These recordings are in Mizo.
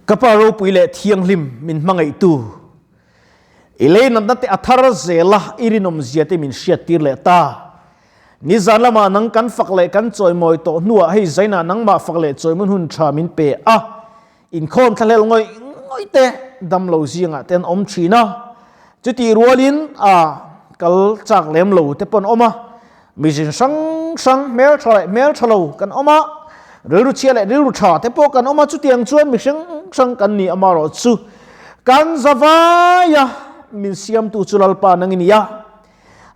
Ka Pa ropui leh thianghlim min hmangaihtu, i lei natna te a thar zela i rinawmzia te min hriattir leh ta. Nizan lamah nang kan fak leh kan chawimawi tawh hnuah hei zainah nangmah fak leh chawimawn hun tha min pe a, inkhawm thlahlel ngawih ngawih te damlo zingah te an awm thin a, chutih rualin a kal chak lem lo te pawh an awm a, mizin hrang hrang hmeltha leh hmeltha lo kan awm a, rilru chhia leh rilru tha te pawh kan awm a, chutiang chuan mi hrang hrang kan ni amaherawhchu kan zavaia min siamtu chu Lalpa nang i ni a.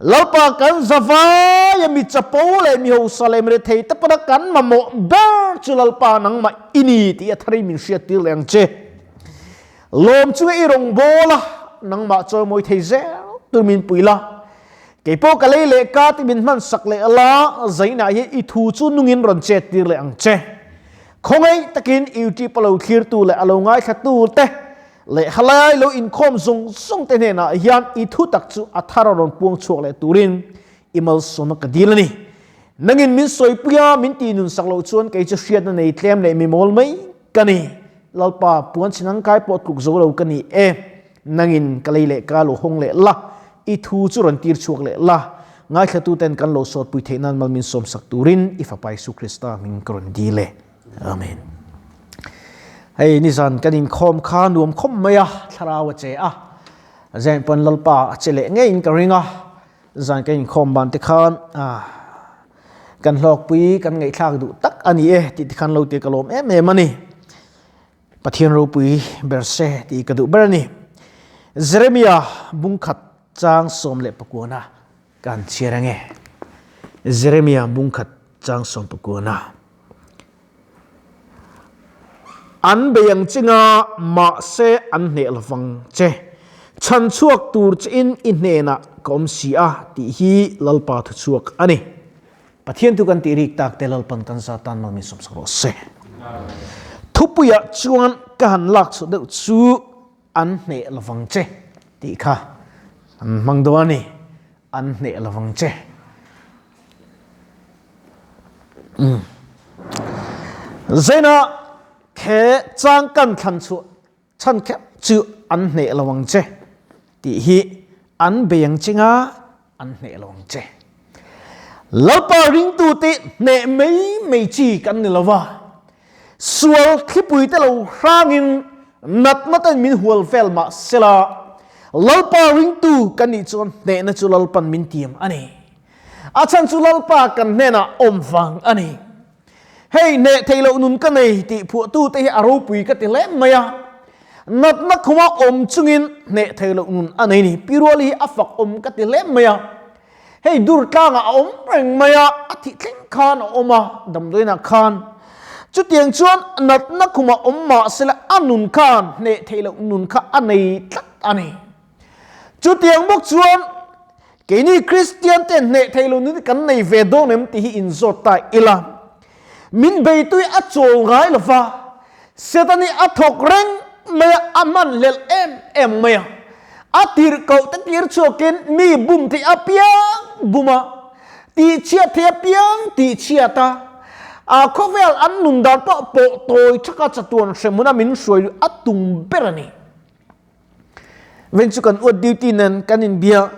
Lalpa kan zavaia mi chapo leh mi hausa leh mi rethei te pawna kan mamawh ber chu Lalpa nangmah i ni tih a thar in min hriattir leh ang che. Lawm chunga i rawn bawl a, nangmah chawimawi thei zel tur min pui la. Kei pawh ka lei leh ka ti min hman sak leh la, zainah hian i thu chu nungin rawn chettir leh ang che. Khawngaih takin YouTube a lo thlirtu leh a lo ngaithlatu te, Lehkha lai lo inkhawm zawng zawng te hnenah hian i thutak chu a thar a rawn puang chhuak leh turin i malsawmna ka dil a ni. Nangin min sawipui a, min tih nun sak loh chuan kei chu hriatna nei tlem leh mi mawl mai ka ni. Lalpa, puan chhin ang kai pawh tluk zo lo ka ni e. Nangin ka lei leh ka lo hawng leh la, i thu chu rawn tir chhuak leh la. Ngaithlatu ten kan lo sawtpui theih nan mal min sawmsak turin i Fapa Isu Krista hming ka rawn dil e. Amen. Hei nizan kan inkhawm kha nuam khawp mai a, thlarau a che a. Zen pawn Lalpa a che leh ngeiin ka ring a. Zan kan inkhawm ban te khan kan hlawkpui kan ngaihthlak duh tak a ni e tih te khan lo ti ka lawm em em a ni. Pathian ropui ber se tih ka duh ber a ni. Jeremia bungkhat chang 19 Kan chhiar ange. Jeremia bungkhat chang 19. An bei ang chinga mahse an hneh lovang che. Chhan chhuak tur chein i hnenah ka awm si a tih hi Lalpa thuchhuak a ni. Pathian thu kan tih rik tak te Lalpan kan za tan mal min sawmsak rawh se. Thupuiah chuan ka han lak chhuah deuh chu An hneh lovang che tih kha an hmang dawn a ni. An hneh lovang che. Umm. Zaina khe chang kan thlan chhuah chhan kher chu an hneh lovang che tih hi an bei ang chinga an hneh lovang che. Lalpa ringtute hneh mai mai chi kan ni lova. Sual thlipui te lo hrangin natna ten min hual vel mah sela, Lalpa ringtu kan nih chuan hnehna chu Lalpan min tiam a ni. A chhan chu Lalpa kan hnenah awm vang a ni. Hei hneh theih loh nun ka nei tih phuahtu te hi a ropui ka ti hle mai a. Natna khuma awm chungin hneh theih loh nun a nei ni. Pi Ruali hi a fak awm ka ti hle mai a. Hei dur tlangah a awm reng mai a, a thih thleng khan a awm a, damdawiinah khan. Chutiang chuan natna khumah awm mah sela a nun khan hneh theih loh nun kha a nei tlat a ni. Chutiang bawk chuan keini Kristian te hneh theih loh nun hi kan nei ve dawn em tih hi inzawt ta ila. Min beitui a chawl ngai lo va, Satan hi a thawk reng mai a, a hman hlelh em em mai a. A tirhkoh te tir chhuakin mi bum theih apiang bum a, tihchhiat theih apiang tihchhiat a, a khawvel an nun dan pawh pawh tawi thaka chatuan hremhuna min hruai luh a tum ber a ni. Ven chu kan uat duty nen kan inbia,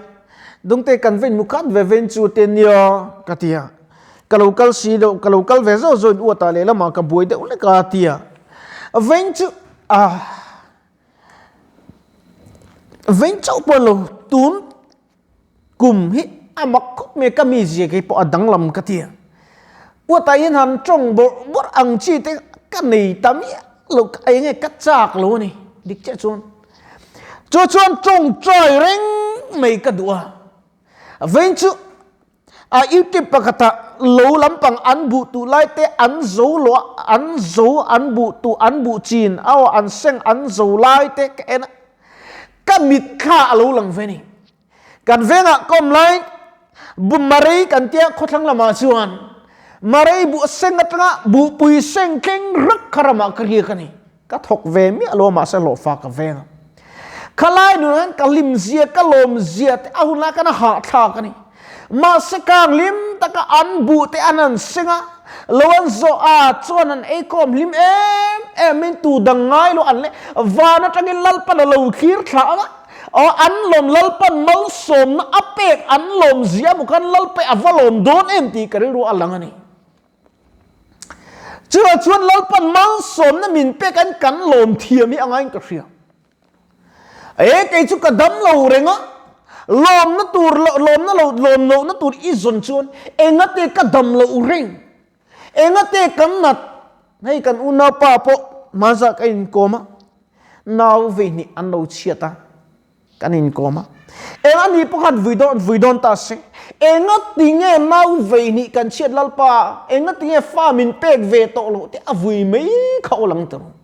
Dungte kan ven mu khat ve ven chu te nia ka ti a, ka lo kal si deuh, ka lo kal ve zawh zawh in uat ah lehlamah ka buai deuh lek a ti a, ven chu ah ven chauh pawh lo tun kum hi a mak khawp mai ka mizia kei pawh a danglam ka ti a, uat ah hian han tawng bawrh bawrh ang chi te ka nei ta miah lo eng nge ka chak lo a ni dik chiah chuan chu chuan tawngtai reng mai ka duh a vawiin chu a youtube pakhatah lo lampang an buh tuh lai te an zo lo an zo an buh tuh an buh chin aw an seng an zo lai te ka en a ka mitthla a lo lang ve a ni. Kan vengah ka awm lai bu Marei kan tia khawthlang lamah chuan Marei buh seng atanga buhpui seng thleng rak kha ramah ka riak a ni. Ka thawk ve miah lo a mahse hlawhfa ka veng a. Khalai nunah hian ka hlim zia ka lawm zia te a hun lai khan a hahthlak a ni. Mahse kang hlim taka an buh te an han seng a. Lo an zawh a chuan an eikhawm hlim em em in tu dang ngai lo an le van atangin Lalpan a lo thlir thla ang a, aw an lawm Lalpan malsawmna a pek an lawm zia emaw khan Lalpa a va lawm dawn em tih ka rilru a lang a ni. Chuvang chuan Lalpan malsawmna min pek an kan lawm thiam hi a ngaiin ka hria. E kei chu ka dam lo reng a, lawmna tur lawmna lo lawm lohna tur i zawn chuan engate ka dam loh reng, engate kan nat, hei kan unaupa pawh hmanzah ka inkawm a, nau veihnih an lo chhiat a, kan inkawm a, eng a nih pakhat vui dawn vui dawn ta se, engati nge nau veihnih kan chhiat Lalpa, engati nge fa min pek ve tawh loh te a vui mai kha aw lang ta rawh.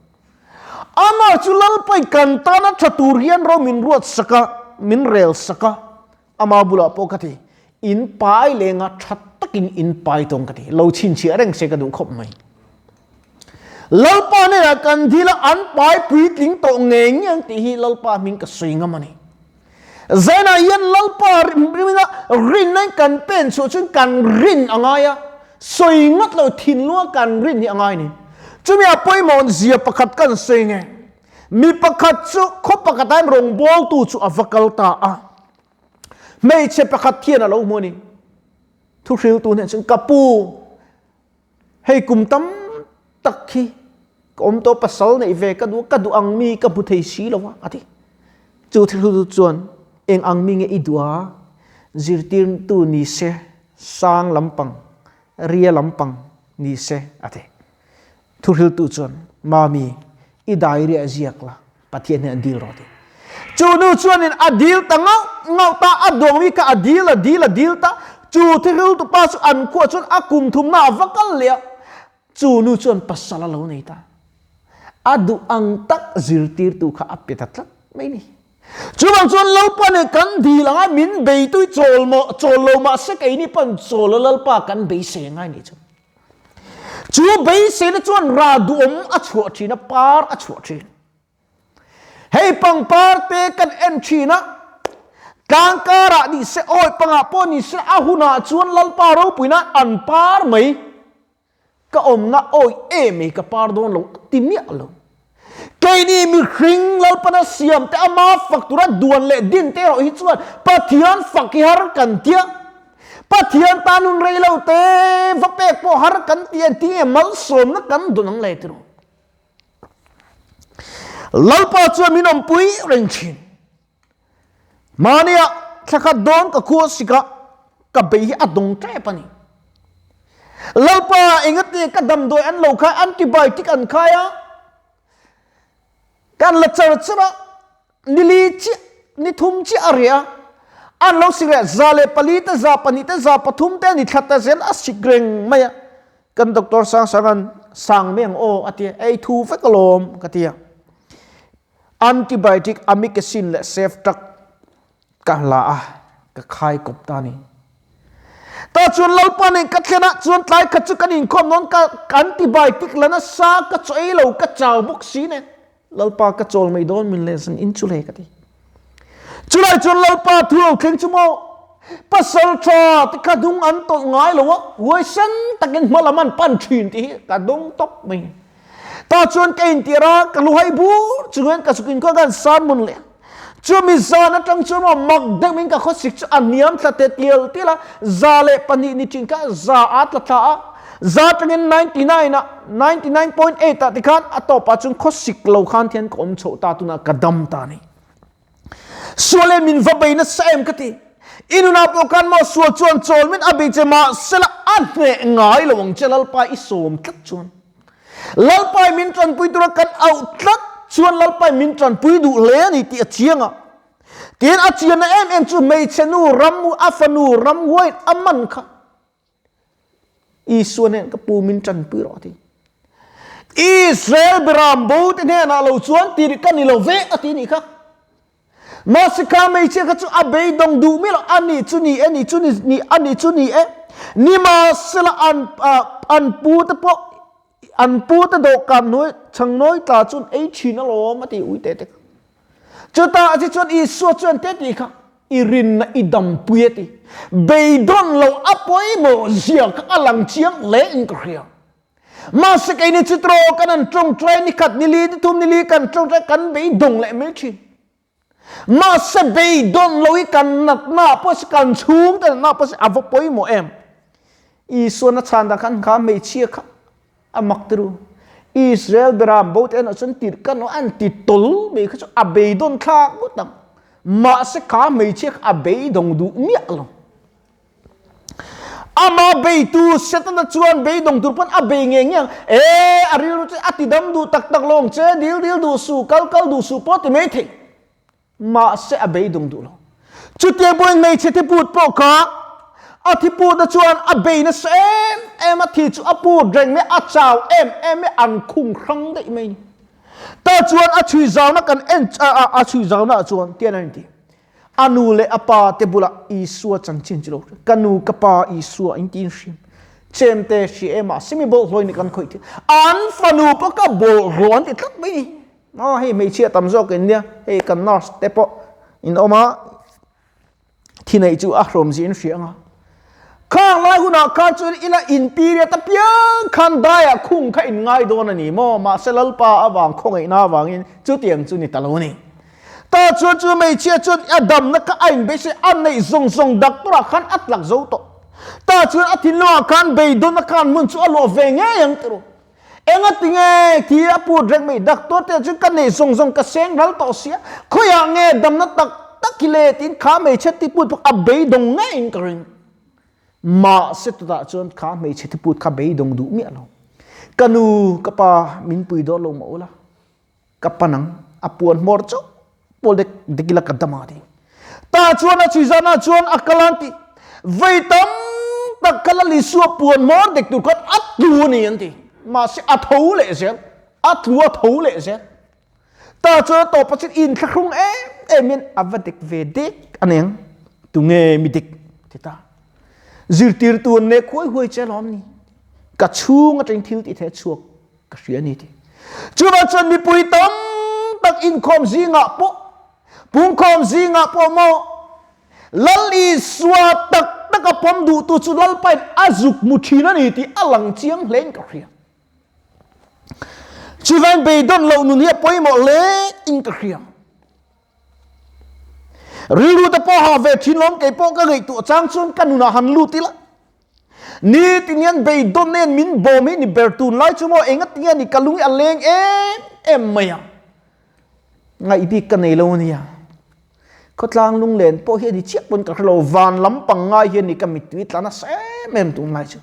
Amah chu Lalpai kan tana tha tur hian ro min ruat sak a, min rel sak a, ama bulah pawh ka ti, in pai lenga tha takin in pai tawng ka ti, lo chhinchhiah reng se ka duh khawp mai. Lalpa hnenah kan dil a, an pai puitling tawh ngei ngei ang tih hi Lalpa hming ka sawi ngam a ni. Zainah hian Lalpa ringa rinna in kan pen chhuah chuan kan rin a ngai a, sawi ngawt lo thinlunga kan rin hi a ngai ni. Chumi a pawimawh zia pakhat kan sawi nge, mi pakhat chu khaw pakhatah hian rawngbawltu chu a va kal ta a, hmeichhe pakhat hian a lo hmu a ni. Thuhriltu hneh chuan ka pu, Hei kum tam tak hi ka awm tawh pasal neih ve ka duh ka duh ang mi ka hmu thei si lo a a ti. Chu thil hlu chuan eng ang mi nge i duh a, zirtirtu ni se, sang lampang, ria lampang ni se a ti. Thuhriltu chuan Mami i diary a ziak la, Pathian hian a dil rawh a ti. Chu nu chuanin a dil ta ngauh ngauh ta, a duang mi kha a dil a dil a dil ta. Chu thihriltu pa chu an khuah chuan a kum thumna a va kal leh a, chu nu chuan pasal a lo nei ta. A duh ang tak zirtirtu kha a pe ta tlat mai ni. Chuvang chuan Lalpa nen kan dil anga min beitui chawl maw chawl lo mahse keini pawn chawl a Lalpa kan beisei angai nih chu. Chu beiseina chuan ra duhawm a chhuah thin a, par a chhuah thin. Hei pangpar te kan en thin a, tlang karah ni se, awi pangah pawh ni se, a hunah chuan Lalpa ropuina an par mai. Ka awmna awi em mai ka par dawn lo a ti miah lo. Keini mihring Lalpana siam te ama fak tura duan leh din te erawh hi chuan Pathian fak hi har kan tia. Pathian tan hun rei lo te va pek pawh har kan ti a, tinge malsawmna kan dawn ang le tiraw. Lalpa chuan min awmpui reng thin. Mahnia thla khat dawn ka khua sikah ka bei hi a dawng tep a ni. Lalpa engati ka damdawi an lo khai antibiotic an khai a, kan la char char a, nili chiah ni thum chiah a reh a, an lo sik reh 104 te 2 te 3 te a ni thla ta zel a sik reng mai a. Kan doctor Sangsanga'n sang mai ang aw a ti a, ei thu vek alawm ka ti a. Antibiotic amikacin leh Ceftac ka hla a, ka khai kawp ta a ni. Tah chuan Lalpa nen ka thlen a, chuan tlai khat chu kan inkhawm dawn ka antibiotic la nasa ka chaw ei lo ka chau bawk si nen Lalpa ka chawl mai dawn min leh zan in chu le ka ti. Chulai chuan Lalpa thu lo thleng chu maw pasal tha te kha dung an tawlh ngai lo a, huaisen takin hma lam an pan thin tih hi ka dawng tawp mai. Tah chuan ka intir a, ka luhai bur chungin ka chuk inkhawm khan sermon leh a. Chumi zan atang chuan maw mak deuhin ka khawsik chu a hniam thla te tial tial a, 102 ni thin kha za a tla thla a, za atangin 99 ah, 99.8 ah tikhan a tawpah chuan khawsik lo khan thian ka awm chhoh ta tunah ka dam ta a ni. Sual in min va bei nasa em ka ti. I nunah pawh khan maw sual chuan chawl min a bei che mahsela a hneh ngai lo ang che Lalpa i sawm tlat chuan. Lalpa i min tanpui tura kan auh tlat chuan Lalpa i min tanpui duh hle a ni tih a chiang a. Tin a chianna em em chu hmeichhe nu ram a fanu ramhuaiin a man kha. Isua nen ka pu min tanpui rawh a ti. Israel beram bo te hnenah lo chuan tirh ka ni lo ve a ti nih kha. Mahse kha hmeichhia kha chu a beidawng duh mi lo, a nih chu ni e, ni chu ni ni, a nih chu ni e. Nimahsela an an pu te pawh an pu te dawhkan hnuai chhang nawi tla chuan ei thin alawm a ti ui te te kha. Chutah a chi chuan Isua chuan te tih kha i rinna i dampui a ti. Beidawn lo a pawimawh zia kha a lang chiang hle in ka hria. Mahse keini chu tiraw kan an tawngtai ni khat ni li ni thum ni li kan tawngtai kan beidawng leh mai thin. Mahse beidawn lo hi kan natna pawh si kan chhungte natna pawh si a va pawimawh em. Isuan a chhan dan khan kha hmeichhia kha a mak tiru. Israel beram bo te erawh chuan tirh kan awm an ti tawl mai kha chu a beidawn thlak ngawt ang. Mahse kha hmeichhia kha a beidawng duh miah lo. Amah beitu Setana chuan beidawng tur pawn a bei ngei ngei ang. E, a rilru chu a ti dam duh tak tak lo ang che, dil dil duh suh, kal kal duh suh pawh ti mai thei. Mahse a beidawng duh lo. Chutiang pawhin hmeichhe thiput pawh kha a thiputna chuan a bei nasa em em a, thi chu a put reng mai, a chau em em mai, an khung hrang daih mai a ni. Tah chuan a chhui zauna kan en, a chhui zauna ah chuan tian a inti. A nu leh a pa te bulah Isua chanchin chu lo hria. Ka nu, ka pa Isua in tiin hriam. Chemte hria em a, simi bawlhhlawh in kan khawih thei. An fanu pawh ka bawlhhlawh an ti tlat mai ni. Aw hei hmeichhia tam zawk in nia, hei kan nurse te pawh in awm a, thi neih chu a hrawm zia in hria anga. Khang lai hunah khan chuan ila in period apiang khan daiah khung kha in ngai dawn a ni maw? Mahse Lalpa avang khawngaihna avangin chutiang chu ni ta lo a ni. Ta chuan chu hmeichhia chuan a damna kha a inbeisei a neih zawng zawng doctor ah khan a tlak zo tawh. Ta chuan a thinlungah khan beidawnna khan hmun chu a luah ve ngei ang tiraw. Engatinge khi a put reng mai doctor te chuan ka neih zawng zawng ka seng ral tawh sia khawiah nge damna tak tak hi le tiin kha hmeichhe tiput pawh a beidawng ngeiin ka ring. Mahse chutah chuan kha hmeichhe tiput kha beidawng duh miah lo. Ka nu ka pa min pui dawn lo mah ula ka pan ang a puan hmawr chauh pawl dek dek ila ka dam a ti. Ta chuan a chhui zan ah chuan a kal an ti. Vei tam tak kha Lal Isua puan hmawr dek tur khan a tlu a ni an ti. Mahse a tho leh zel, a tlu a tho leh zel. Ta chuan a tawp ah chuan inthlahrung em em hian a va dek ve dek a nia. Tunge mi dik ti ta. Zirtirtu an leh khuai huai che alawm ni. Ka chhung atangin thil tih theih a chhuak. Ka hria a ni ti. Chuvang chuan mipui tam tak inkhawm zingah pawh, pungkhawm zingah pawh maw, Lal Isua tak taka pawm duhtu chu Lalpain a zuk mu thin a ni tih a lang chiang hlein ka hria. Chuvang beidawn loh nun hi a pawimawh hle in ka hria. Rilru te pawh ha ve thin lawm kei pawh ka ngaihtuah chang chuan ka nunah han lut ila. Ni tin hian beidawn nen min bawm hi ni ber tun lai chu maw enga tinge ni ka lung hi a leng em em mai a. Ngaih bik ka nei lo ania. Khawtlang lunglen pawh hi a ni chiah pawn ka hrelo van lampang ngai hian ni ka mittui tla nasa em em tun lai chu.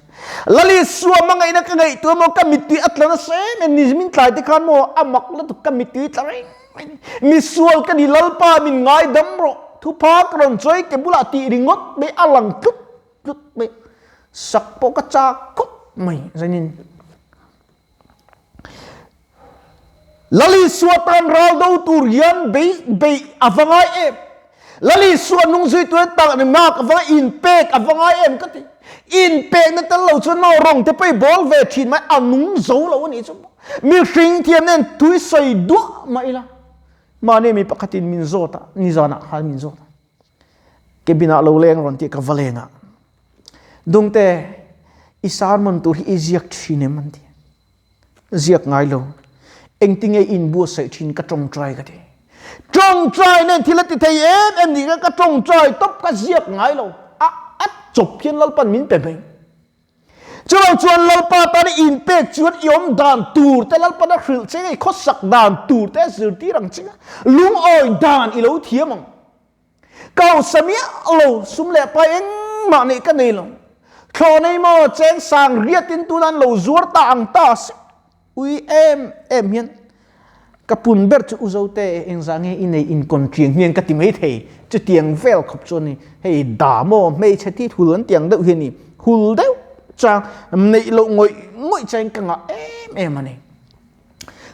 Lali sua hmangaihna ka ngaihtuah maw ka mittui a tla nasa em em ni min tlai te khan maw a mak lutuk ka mittui tla reng mai ni. Misual ka ni Lalpa min ngaidam rawh thupha ka rawn chawi ke bulah tih ringawt mai a lang tlut tlut mai sak pawh ka chak khawp mai zanin Lali sua tan ral do tur hian bei bei a va ngai em Lali sua nung zui tu tak ni mak a va in pek a va ngai em ka ti in pek na tel lo chuan maw rong te pei ball ve thin mai a nung zo lo ani chu mi hring thiam nen tui sawi duah mai ila mahni mi pakhatin min zawt a nizanah khan min zawt a Cabin ah lo leng rawn tih ka va leng a, Dungte, i sermon tur hi i ziak thin em an ti. Ziak ngai lo. Engtinge i inbuatsaih thin ka tawngtai ka ti. Tawngtai nen thil a ti thei em em nih kha ka tawngtai tawp ka ziak ngai lo. A a chawp hian Lalpan min pe mai. Chuvang chuan Lalpa tana inpek chuan i awm dan tur te Lalpan a hrilh che nge khawsak dan tur te a zirtir ang che nga lungawi dan i lo thiam ang. Ka hausa miah lo, sum leh pai engmah neih ka nei lo. Thlawh nei maw cheng sang riatin tuna an lo zuar ta ang ta se. Ui em em hian ka pun ber chu Uzote engzah nge i nei inkawn chiang hian ka ti mai thei. Chutiang vel khawp chu a ni. Hei da maw hmeichhe thi hul an tiang deuh hi a ni. Hul deuh chang neih loh ngawih ngawih changin ka ngah em em a ni.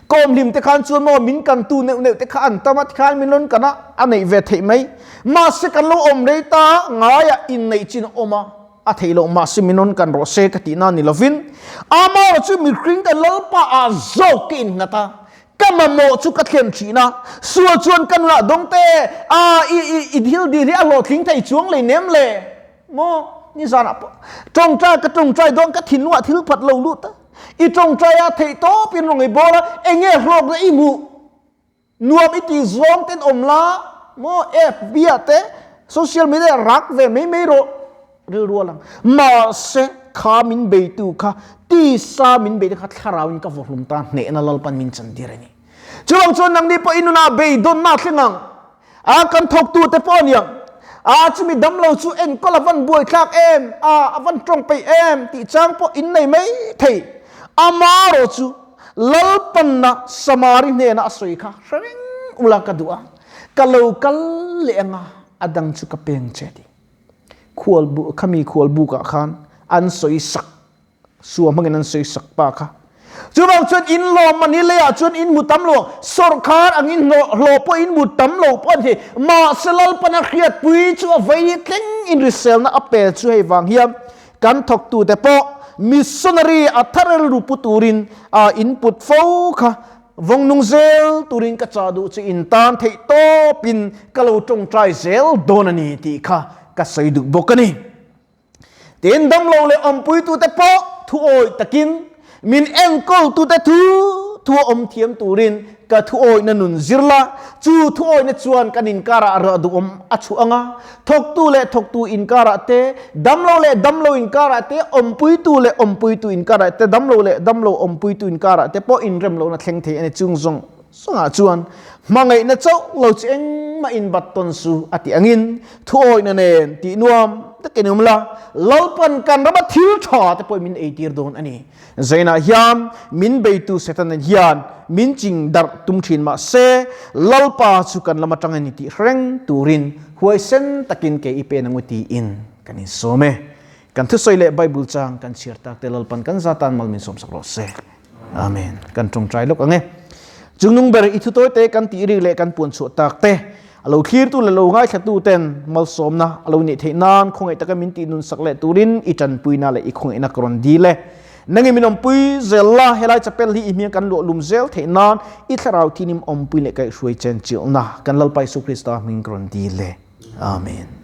Kawm hlim te khan chuan maw min kan tu neuh neuh te kha an tam a tikhan min rawn kan a, a neih ve theih mai. Mahse kan lo awm rei ta ngaiah inneih chin a awm a. A theih loh mahse min rawn kan rawh se ka tihna ni lovin amaherawh chu mihring ka Lalpa ah zawk ka innghat a, ka mamawh chu ka thlen thin a, sual chuan ka nunah dawng te a i i i thil dil hi a hlawhtling thei chuang lei nem le maw nizanah pawh tawngtai ka tawngtai dawn ka thinlungah thil phat lo lut a. I tawngtai a theih tawp in rawn i bawl a, enge hlawkna i hmuh? Nuam i tih zawng ten awm la maw FB ah te social media ah rak ve mai mai rawh rilru a lang. Mahse kha min beitu kha tisa min beite kha thlarau in ka vawhlum ta hnehna Lalpan min chantir a ni. Chuvang chuan nangni pawh i nunah beidawnna a thleng ang. A kan thawktu te pawh aniang a chumi damlo chu enkawl a van buaithlak em a a van tawng peih em tih chang pawh in nei mai thei. Amarawh chu Lalpanna Samari hnena a sawi kha hre reng ula ka duh a, ka lo kal leh anga a dang chu ka peng che tih khual bu khami khual bukah khan an sawi sak Sua hmangin an sawi sak pa kha. Chuvang chuan in lawm man hi leiah chuan in mu tam lo ang. Sawrkhar angin hlawh hlawh pawh in mu tam lo pawh a ni thei. Mahse Lalpan a hriatpui chu a vei thleng in hriselna a pel chu hei vang hian kan thawktute pawh missionary a thar rilru pu turin a in put fo kha vawng nung zel turin ka chah duh chu in tan theih tawpin ka lo tawngtai zel dawn a ni tih kha ka sawi duh bawk a ni. Tin, damlo leh awmpuitute pawh thuawi takin min enkawltute thu thu a awm thiam turin ka thuawihna nun zir la, chu thuawihna chuan kan inkarah rah duhawm a chhuah ang a, thawktu leh thawktu inkarah te, damlo leh damlo inkarah te, awmpuitu leh awmpuitu inkarah te, damlo leh damlo awmpuitu inkarah te pawh inremlohna thleng thei a ni. Chung zawng zawngah chuan hmangaihna chauh lo chu engmah in bat tawn su a tih angin thuawihna nen tih nuam takin awm la, Lalpan kan rama thil tha te pawh min eitir dawn a ni. Zainah hian min beitu Setana hian min ching darh tum thin mah se, Lalpa chu kan lam atang a ni tih hreng turin huaisen takin ke i pen angu tiin kan insawm e. Kan thusawi leh Bible chang kan chhiar tak te Lalpan kan zatan mal min sawmsak rawh se. Amen. Kan tawngtai lawk ang e. Chungnung ber i thu tawi te kan tih rik leh kan puan chhuah tak te, a lo thlirtu leh lo ngaithlatu ten malsawmna a lo neih theih nan khawngaih taka min tih nun sak leh turin i tanpuina leh i khawngaihna ka rawn dil e. Nangin min awmpui zel la, helai chapel hi i hming kan luah lum zel theih nan i thlarau thinim awmpui leh kaihhruai chen chilhna kan Lalpa Isu Krista hming ka rawn dil e. Amen.